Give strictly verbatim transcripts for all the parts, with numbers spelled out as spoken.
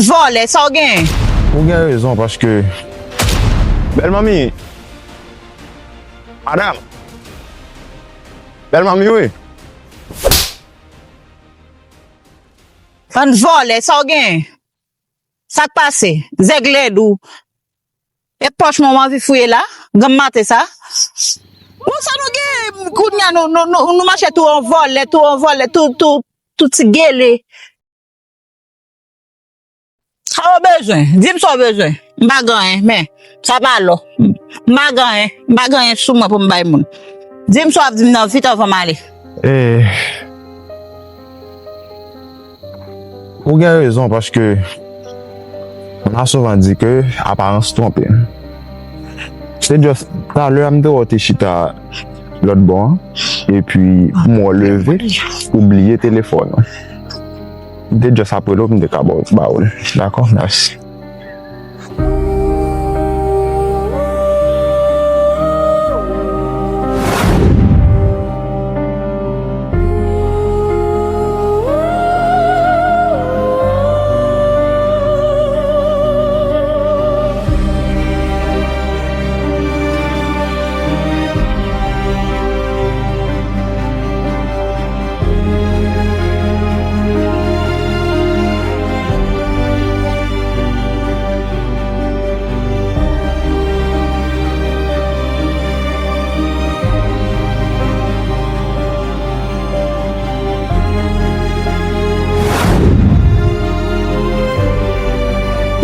Vòlè, sa w genyen? Ou gen rezon, paske bèl manmi, madanm, bèl manmi, wi. Bann vòlè, sa w genyen? Sa k pase? Zèglèd ou. E pòch mwen w anvi fouye la? Granm maten sa? Bon, sa nou gen kounye a, nou, nou, nou, nou mache tou an vòlè, tou an vòlè, tou, tou, tou ti gele. Sa w bezwen? Di m sa w bezwen. M pa gen anyen, men sa pa lò. M pa gen anyen, m pa gen anyen sou mwen pou m bay moun. Di m sa w ap di m nan vit anvan m ale. Eh, ou gen rezon, paske m a souvan di ke aparans twonpe. Se just talè a m te wè w te chita lòt bò an, epi m wè w leve, ou bliye telefòn ou. M te just ap rele w pou m te ka ba w, ba w l. Dakò? Mèsi.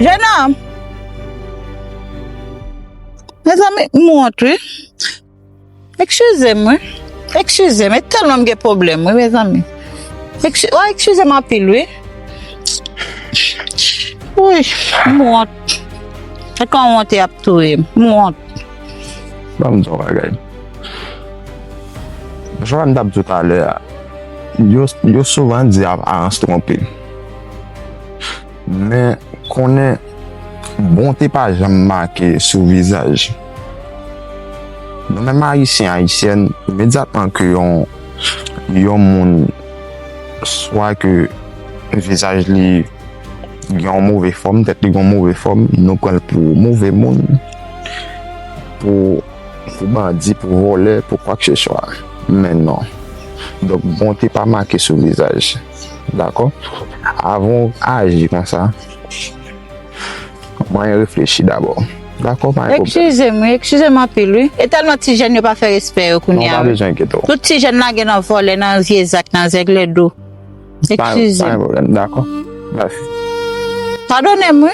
Jenòm! Mezanmi, m wont, wi. Eskize m, wi. Eskize m, e tèlman m gen pwoblèm, wi, mezanmi. Eski-, w eskize m anpil, wi. Wi, m wont. E kon wonte ap touye m. M wont. Ban m di w yon bagay. Jan m t ap di w talè a, yo, yo souvan di aparans twonpe. Men konnen bonte pa janm make sou vizaj. Nou menm Ayisyen, Ayisyèn, imedyatman ke yon, yon moun, swa ke vizaj li gen yon move fòm, tèt li gen yon move fòm, nou pran l pou move moun, pou, pou bandi, pou vòlè, pou kwakeseswa. Men non. Donk, bonte pa make sou vizaj. Dakò? Avan w aji konsa, mwen reflechi dabò. Dakò, pa gen pwoblèm. Eskize m, wi, eskize m anpil, wi. E tèlman ti jèn yo pa fè respè yo kounye a, wi. Non, pa bezwen enkyete w. Tout ti jèn lage nan vòlè, nan vye zak, nan zègle do. Eskize m. Pa, pa gen pwoblèm, dakò. Mèsi. Padone m, wi.